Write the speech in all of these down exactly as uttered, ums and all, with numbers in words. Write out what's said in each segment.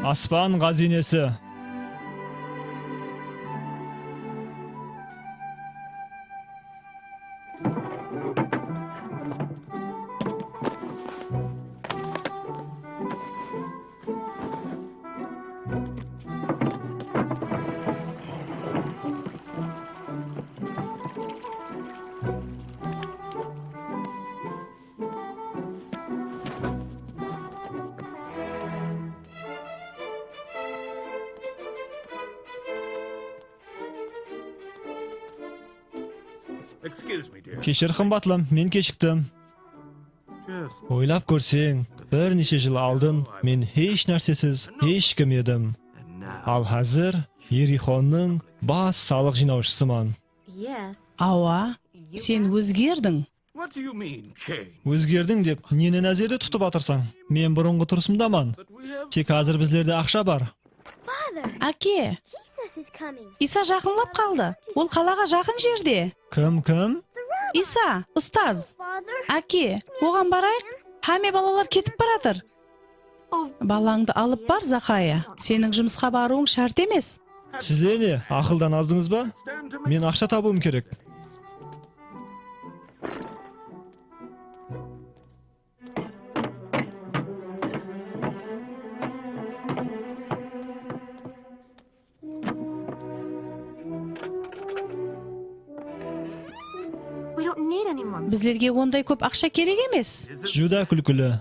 Aspan ǵáziynesi. Keshir, qımbatlım, men keshiktim. Oylap kórseń, bir neshe jıl aldın men hesh nársesiz, hesh kim edim. Al házir Erixonnıń bas salıq jıynawshısıman. Awa, sen ózgerdiń. Ózgerdiń dep neni názerde tutıp atırsań? Men burınǵı turısımdaman. Tek házir bizlerde aqsha bar. Áke, Isa jaqınlap qaldı. Ol qalaǵa jaqın jerde. Kim, kim? Isa, ustaz. Áke, oǵan barayıq. Hámme balalar ketip baratır. Balańdı alıp bar, Zaxaya. Seniń jumısqa barıwıń shárt emes. Sizler ne, aqıldan azdıńız ba? Men aqsha tabıwım kerek. Bizlerge onday kóp aqsha kerek emes. Júdá kúlkili.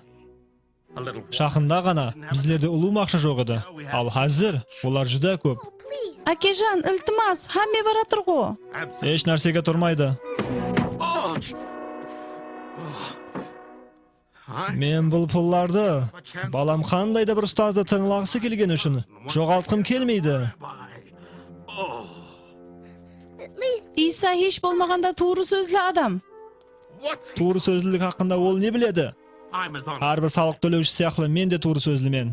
Jaqında ǵana bizlerde ulıwma aqsha joq edi. Al házir olar júdá kóp. Ákejan, iltimas, hámme baratır-ǵo. Hesh nársege turmaydı. Men bul pullardı balam qanday da bir ustazdı tıńlaǵısı kelgeni ushın joǵaltqım kelmeydi. Isa hesh bolmaǵanda tuwrı sózli adam. Tuwrı sózlilik haqqında ol ne biledi? Hár bir salıq tólewshi sıyaqlı men de tuwrı sózlimen.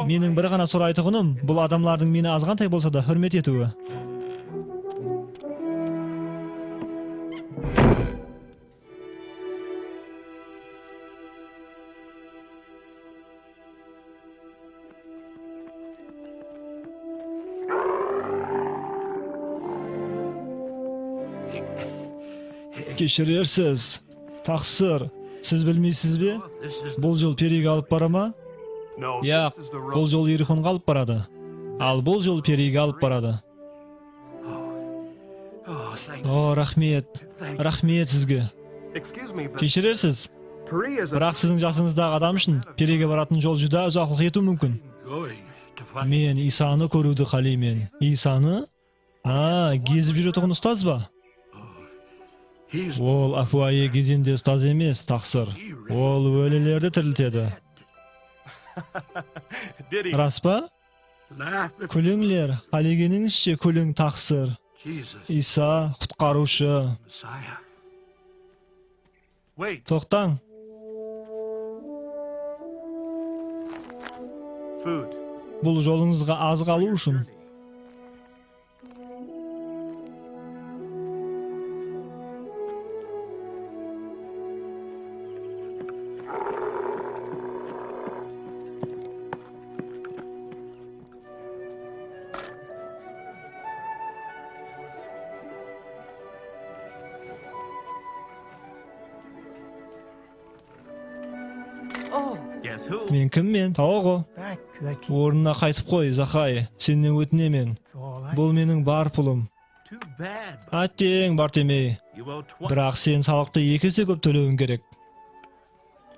Meniń bir ǵana soraytuǵınım, bul adamlardıń meni azǵantay bolsa da húrmet etiwi. Keshirersiz, taqsır. Siz bilmeysiz be? Bul jol periyge alıp bara ma? Yaq, bul jol Erixonǵa alıp baradı. Al bul jol periyge alıp baradı. O, raxmet. Raxmet sizge. Keshirersiz. Biraq siziń jasıńızdaǵı adam ushın periyge baratın jol júdá uzaqlıq etiw múmkin. Men Isanı kóriwdi qáleymen. Isanı? A, gezip júretuǵın ustaz ba? Ol ápiwayı gezende ustaz emes, taqsır. Ol ólilerdi tiriltedi. Ras pa? Kúlińler, qálegenińizshe kúliń, taqsır. Isa, Qutqarıwshı. Toqtań. Bul jolıńızǵa azıq alıw ushın. Men kimmen? Tawa ǵo. Ornına qaytıp qoy, Zaxay, sennen ótinemen. Bul meniń bar pulım. Átteń, Bartimey. Biraq sen salıqtı eki ese kóp tólewiń kerek.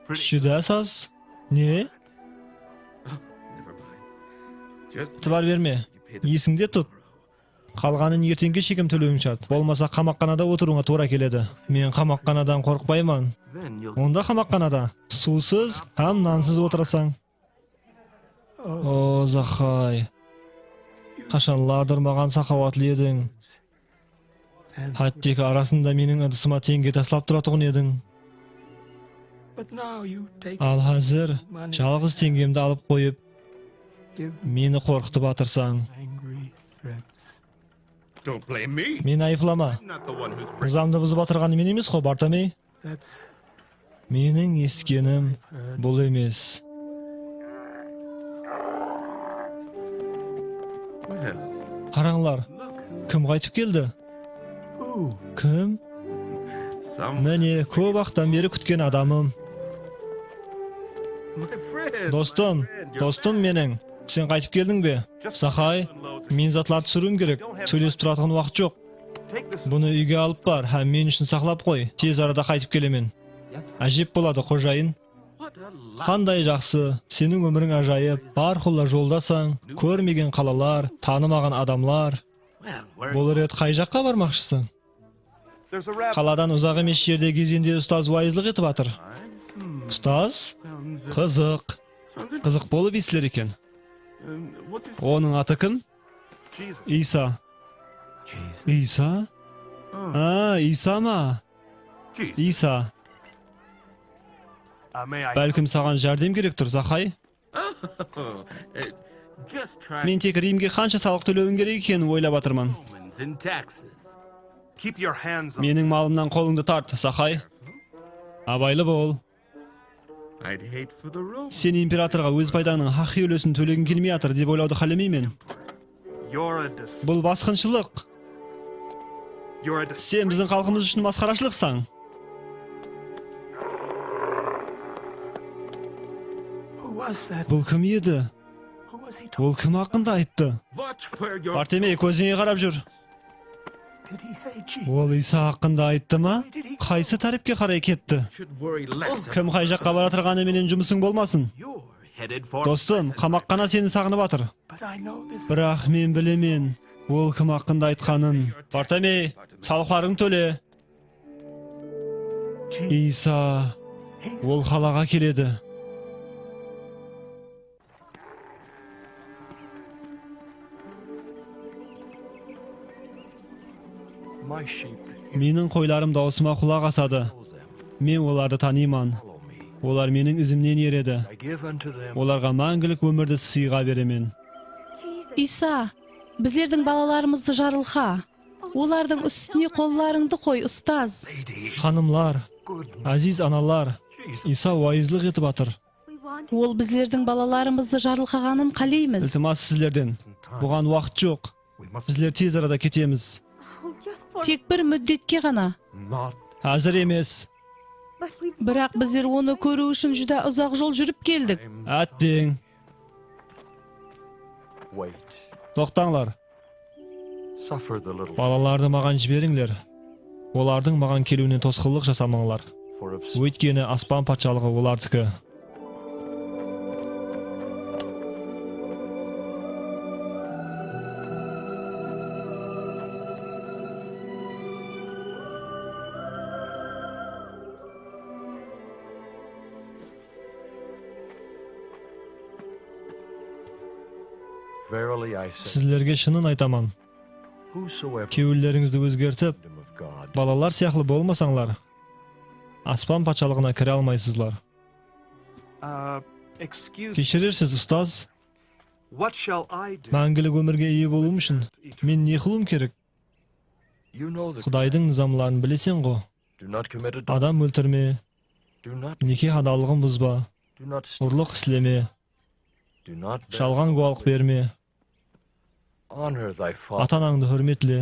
Júdá saz. Ne? Itibar berme. Esińde tut. Qalǵanın erteńge shekem tólewiń shárt. Bolmasa qamaqxanada otırıwıńa tuwra keledi. Men qamaqxanadan qorqpayman. Onda qamaqxanada suwsız hám nansız otırasań. O, Zaxay. Qashanlardır maǵan saqawatlı ediń. Hátteki arasında meniń ıdısıma teńge taslap turatuǵın ediń. Al házir jalǵız teńgemdi alıp qoyıp, meni qorqıtıp atırsań. Meni ayıplama. Nızamdı buzıp atırǵan men emes-ǵo, Bartimey. Meniń esitkenim bul emes. Qarańlar, kim qaytıp keldi? Kim? Mine, kóp waqıttan beri kútken adamım. Dostım, dostım meniń. Sen qaytıp keldiń be? Zaxay, men zatlar túsiriwim kerek. Sóylesip turatuǵın waqıt joq. Bunı úyge alıp bar hám men ushın saqlap qoy. Tez arada qaytıp kelemen. Ájep boladı, xojayın. Qanday jaqsı, seniń ómiriń ájayıp, bárqulla joldasań, kórmegen qalalar, tanımaǵan adamlar. Bul ret qay jaqqa barmaqshısıń? Qaladan uzaq emes jerde gezende ustaz wayızlıq etip atır. Ustaz? Qızıq. Qızıq bolıp esler eken. Onıń atı kim? Iysa. Iysa? A, Iysa ma? Iysa. Bálkim saǵan járdem kerekdur, Zaxay? Men tek Rimge qansha salıq tólewiń kerek ekenin oylap atırman. Meniń malımnan qolıńdı tart, Zaxay. Abaylı bol. Sen imperatorǵa óz paydańnıń haqıqiy úlesin tólegiń kelmey atır dep oylawdı qálemeymen. Bul basqınshılıq. Sen biziń xalqımız ushın masqarashılıqsań. Bul kim edi? Ol kim haqqında ayttı? Bartimey, kózińe qarap júr. Ol Iysa haqqında ayttı ma? Qaysı tárepke qaray ketti? Kim qay jaqqa baratırǵanı menen jumısıń bolmasın. Dostım, qamaqxana seni saǵınıp atır. Biraq men bilemen, ol kim haqqında aytqanın. Bartimey, salıqlarıńdı tóle. Iysa, ol qalaǵa keledi. Meniń qoylarım dawısıma qulaq asadı. Men olardı tanıyman. Olar meniń izimnen eredi. Olarǵa máńgilik ómirdi sıyǵa beremen. Iysa, bizlerdiń balalarımızdı jarılqa. Olardıń ústine qollarıńdı qoy, ustaz. Xanımlar, áziz analar, Iysa wayızlıq etip atır. Ol bizlerdiń balalarımızdı jarılqaǵanın qáleymiz. Iltimas sizlerden, buǵan waqıt joq. Bizler tez arada ketemiz. Tek bir múddetke ǵana. Házir emes. Biraq bizler onı kóriw ushın júdá uzaq jol júrip keldik. Átteń. Toqtańlar. Balalardı maǵan jiberińler. Olardıń maǵan keliwine tosqınlıq jasamańlar. Óytkeni aspan patshalıǵı olardıki. Sizlerge shının aytaman, kewillerińizdi ózgertip, balalar sıyaqlı bolmasańlar, aspan patshalıǵına kire almaysızlar. Keshirersiz, ustaz. Máńgilik ómirge iye bolıwım ushın men ne qılıwım kerek? Qudaydıń nızamların bileseń-ǵo. Adam óltirme, neke hadallıǵın buzba, urlıq isleme, jalǵan gúwalıq berme, ata-anańdı húrmetle,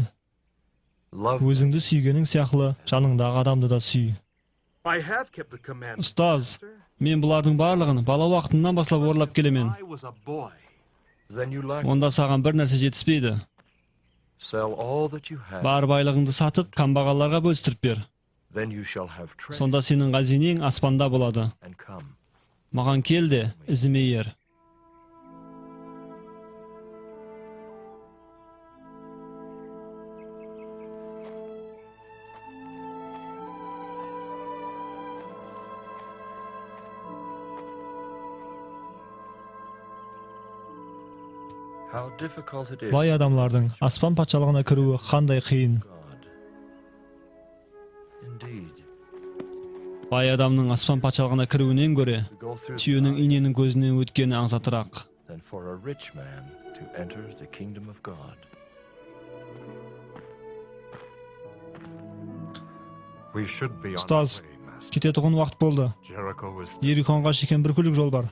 ózińdi súygeniń sıyaqlı janıńdaǵı adamdı da súy. Ustaz, men bulardıń barlıǵın bala waqtımnan baslap orınlap kelemen. Onda saǵan bir nárse jetispeydi. Bar baylıǵıńdı satıp, kámbaǵallarǵa bólistirip ber. Sonda seniń ǵáziyneń aspanda boladı. Maǵan kel de, izime er. Bay adamlardıń aspan patshalıǵına kiriwi qanday qıyın. Bay adamnıń aspan patshalıǵına kiriwinen góre túyeniń iyneniń kózinen ótkeni ańsatıraq. Ustaz, ketetuǵın waqıt boldı. Erikonǵa shekem bir kúnlik jol bar.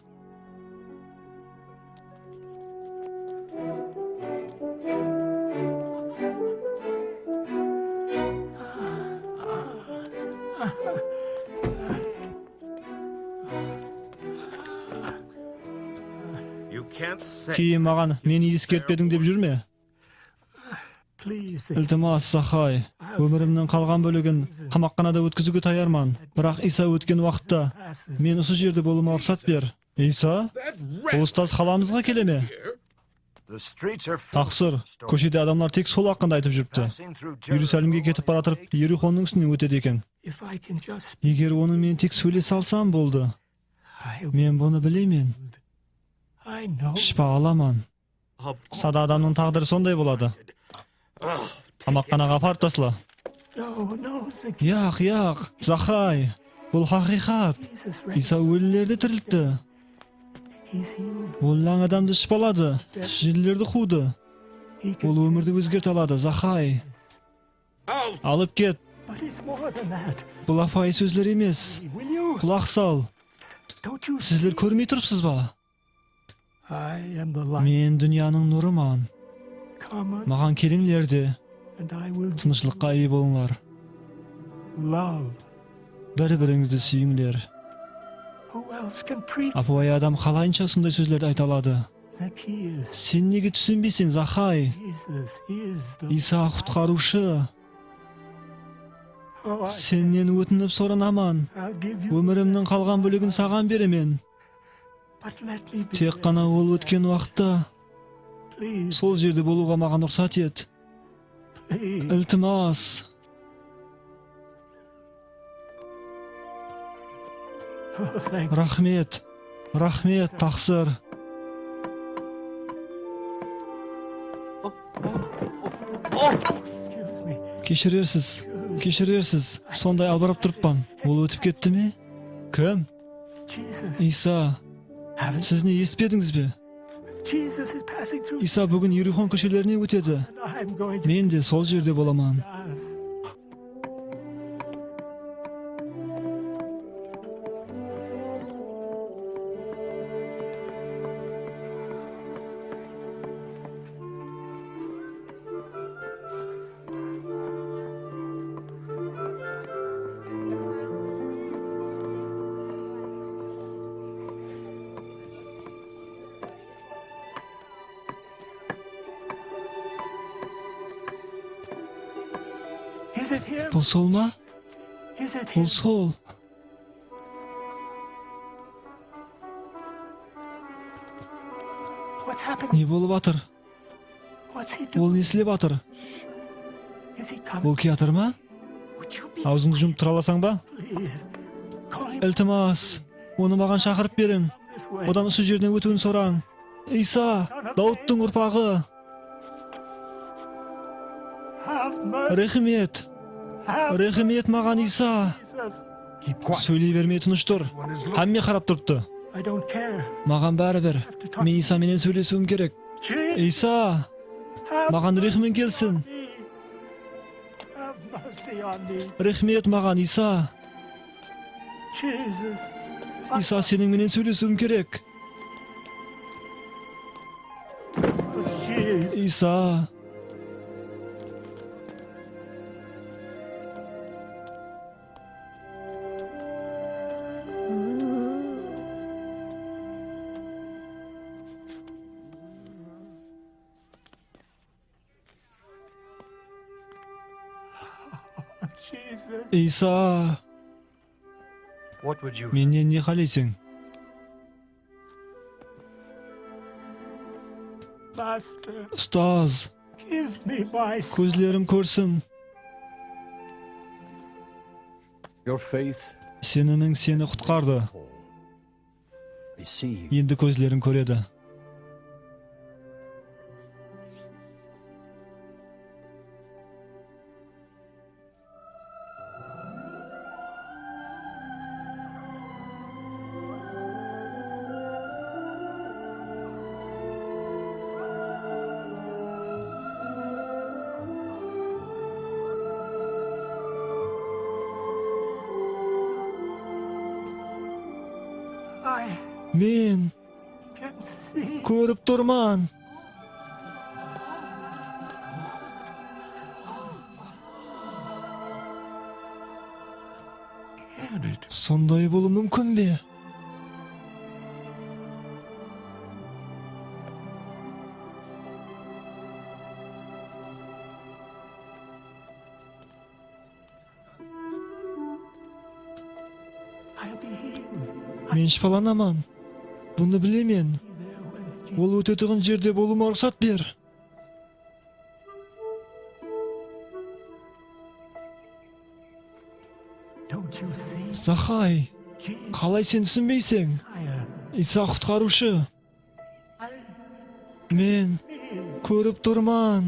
Keyin maǵan meni eskertpediń dep júrme. Iltimas, Zaxay, ómirimniń qalǵan bólegin qamaqxanada ótkiziwge tayarman. Biraq Iysa ótken waqıtta men usı jerde bolıwıma ruxsat ber. Iysa, bul ustaz qalamızǵa kele me? Taqsır, kóshede adamlar tek sol haqqında aytıp júripti. Erusalimge ketip baratırıp, Erixonnıń ústinen ótedi eken. Eger onıń menen tek sóylese alsam boldı. Men bunı bilemen. Shıpa alaman. Sada adamnıń táǵdiri sonday boladı. Qamaqxanaǵa aparıp tasla. Yaq, yaq, Zaxay, bul haqıyqat. Iysa ólilerdi tiriltti. Ol lań adamdı shıpaladı, jinlerdi quwdı. Ol ómirdi ózgerte aladı, Zaxay. Alıp ket. Bul ápiwayı sózler emes. Qulaq sal. Sizler kórmey turıpsız ba? Men dúnyanıń nurıman. Maǵan kelińler de, tınıshlıqqa iye bolıńlar. Bir-birińizdi súyińler. Ápiwayı adam qalayınsha usınday sózlerdi ayta aladı? Sen nege túsinbeyseń, Zaxay? Iysa qutqarıwshı. Sennen ótinip soranaman. Ómirimniń qalǵan bólegin saǵan beremen. Tek ǵana ol ótken waqıtta sol jerde bolıwǵa maǵan ruxsat et. Iltimas. Raxmet. Raxmet, taqsır. Keshirersiz, keshirersiz. Sonday albırap turıppan. Ol ótip ketti me? Kim? Iysa. Siz ne, esitpedińiz be? Iysa búgin Erixon kóshelerinen ótedi. Men de sol jerde bolaman. Bul sol ma? Bul sol. Ne bolıp atır? Ol ne islep atır? Ol kiyatır ma? Awzıńdı jumıp tura alasań ba? Iltimas, onı maǵan shaqırıp beriń. Odan usı jerden ótiwin sorań. Iysa, Dawıttıń urpaǵı. Rehim et. Rehim et maǵan, Iysa. Sóyley bermey tınısh tur. Hámme qarap turıptı. Maǵan báribir. Men Iysa menen sóylesiwim kerek. Iysa, maǵan rehimiń kelsin. Rehim et maǵan, Iysa. Iysa, seniń menen sóylesiwim kerek. Iysa. Iysa, mennen ne qáleyseń? Ustaz, kózlerim kórsin. Isenimiń seni qutqardı. Endi kózleriń kóredi. Men kórip turman. Sonday bolıwı múmkin be? Men shıpalanaman. Bunı bilemen. Ol ótetuǵın jerde bolıwıma ruxsat ber. Zaxay, qalay sen túsinbeyseń? Iysa Qutqarıwshı. Men kórip turman.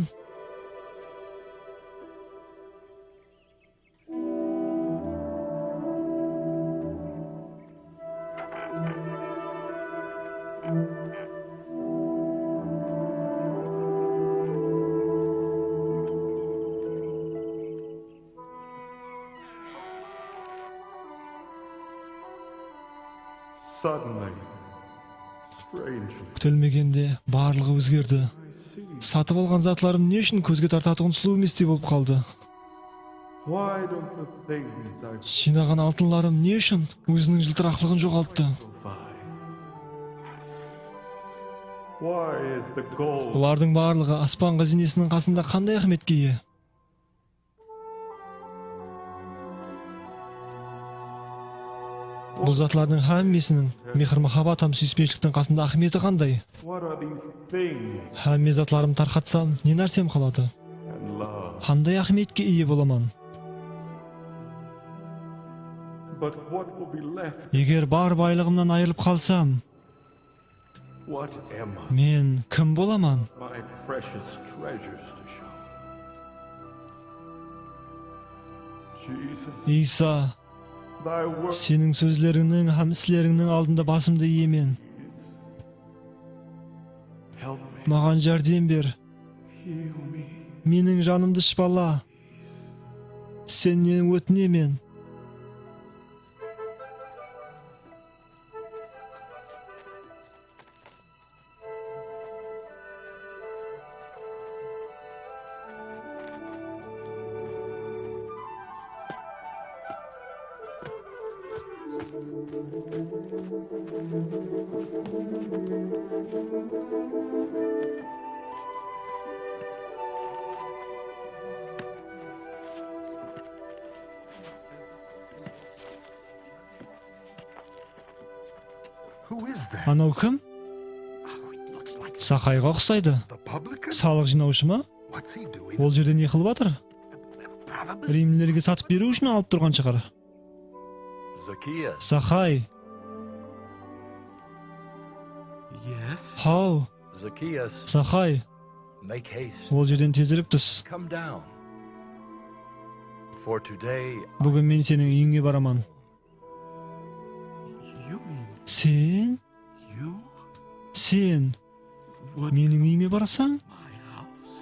Suddenly, strangely, Kútilmegende barlıǵı ózgerdi. I see. Satıp alǵan zatlarım ne ushın kózge tartatuǵın sulıw emestey bolıp qaldı? Why don't the things I've Jıynaǵan altınlarım ne ushın óziniń jıltıraqlıǵın joǵalttı? Fine. Why is the gold Bulardıń barlıǵı aspan ǵáziynesiniń qasında qanday áhmiyetke iye? Bul zatlardıń hámmesiniń, mehir-muhabbat hám súyispenshiliktiń qasında áhmiyeti qanday? What are these things? Hámme zatlarımdı tarqatsam, ne nársem qaladı? And love. Qanday áhmiyetke iye bolaman? But what will be left? Eger bar baylıǵımnan ayırılıp qalsam, What am I? Men kim bolaman? My precious treasures to show. Jesus, Iysa, thy word seniń sózlerińniń hám islerińniń aldında basımdı iyemen. Help me. Maǵan járdem ber. Heal me. Meniń janımdı shıpala. Sennen ótinemen. Who is that? Anaw kim? Oh, it looks like Saqayǵa uqsaydı. The publican? Salıq jıynawshı ma? What's he doing? Ol jerde ne qılıp atır? Probably. Rimlilerge satıp beriw ushın alıp turǵan shıǵar. Zacchaeus. Saqay. Yes? Haw. Zacchaeus. Saqay. Make haste. Ol jerden tezirik tús. Come down. For today I Búgin men seniń úyińe baraman. You mean Sen? You Sen would meniń úyime barasań? My house?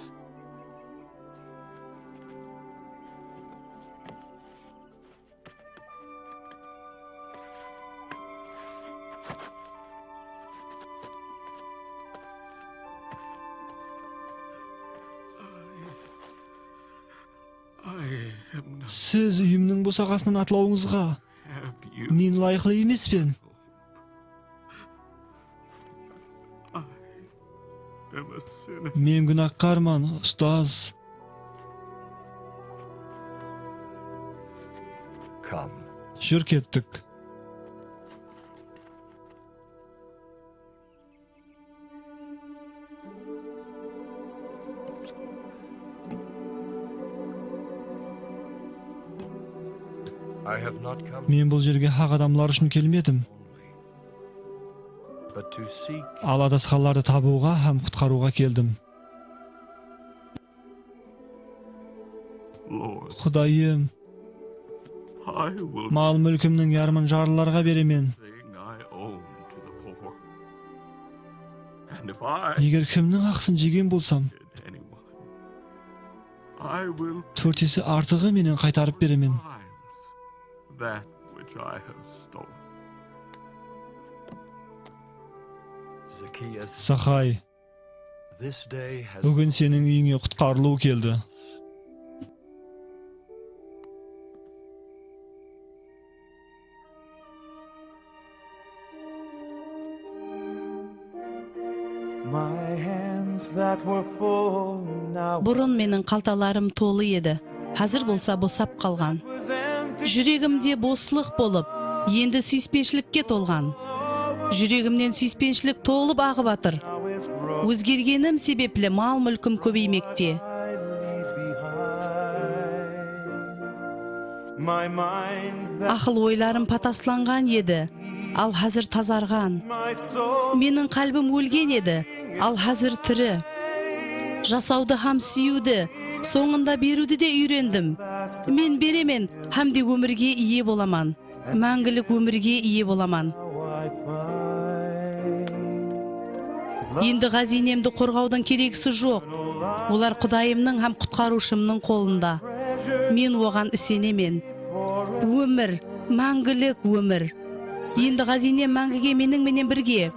I am not Siz úyimniń bosaǵasınan atlawıńızǵa have you men ılayıqlı emespen. I am a sinner. Men gúnahkarman, ustaz. Come. Júr, kettik. I have not come Men bul jerge haq adamlar ushın kelmedim, but to seek al adasqanlardı tabıwǵa hám qutqarıwǵa keldim. Lord, Qudayım, I will mal-múlkimniń yarımın jarlılarǵa beremen. Thing I own to the poor. And if I Eger kimniń haqısın jegen bolsam, did anyone, I will tórt ese artıǵı menen qaytarıp beremen. Times that which I have stolen. Zacchaeus, Saqay, this day has búgin seniń úyińe qutqarılıw keldi. Burın meniń qaltalarım tolı edi, házir bolsa bosap qalǵan. Júregimde boslıq bolıp, endi súyispenshilikке tolǵan. Júregimnen súyispenshilik tolıp aǵıp atır. Ózgergenim sebepli mal-múlkim kóbeymekte. Aqıl oylarım pataslanǵan edi, al házir tazarǵan. Meniń qálbim ólgen edi, al házir tiri. Jasawdı hám súyiwdi, sońında beriwdi de úyrendim. Men beremen hám de ómirge iye bolaman. Máńgilik ómirge iye bolaman. Endi ǵáziynemdi qorǵawdıń keregisi joq. Olar Qudayımnıń hám Qutqarıwshımnıń qolında. Men oǵan isenemen. Ómir, máńgilik ómir. Endi ǵáziynem máńgige meniń menen birge.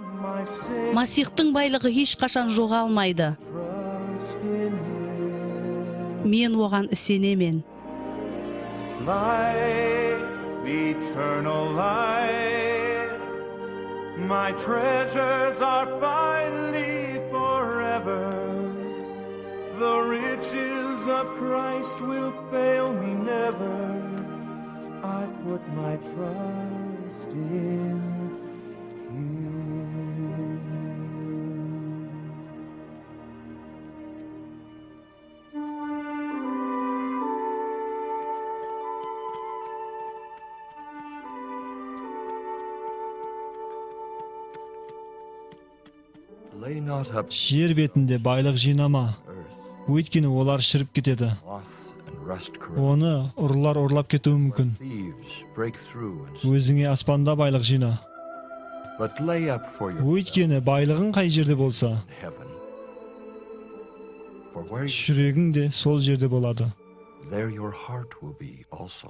Masiyxtıń baylıǵı hesh qashan joǵalmaydı. Men oǵan isenemen. Life, eternal life, my treasures are finally forever. The riches of Christ will fail me never. I put my trust in you. Lay not up Jer betinde baylıq jıynama, earth, óytkeni olar shirip ketedi. Moth and rust corrupt. Onı urılar urlap ketiwi múmkin. Thieves break through and Ózińe aspanda baylıq jıyna. But lay up for your Óytkeni baylıǵıń qay jerde bolsa, heaven. For where you Júregiń de sol jerde boladı. There your heart will be also.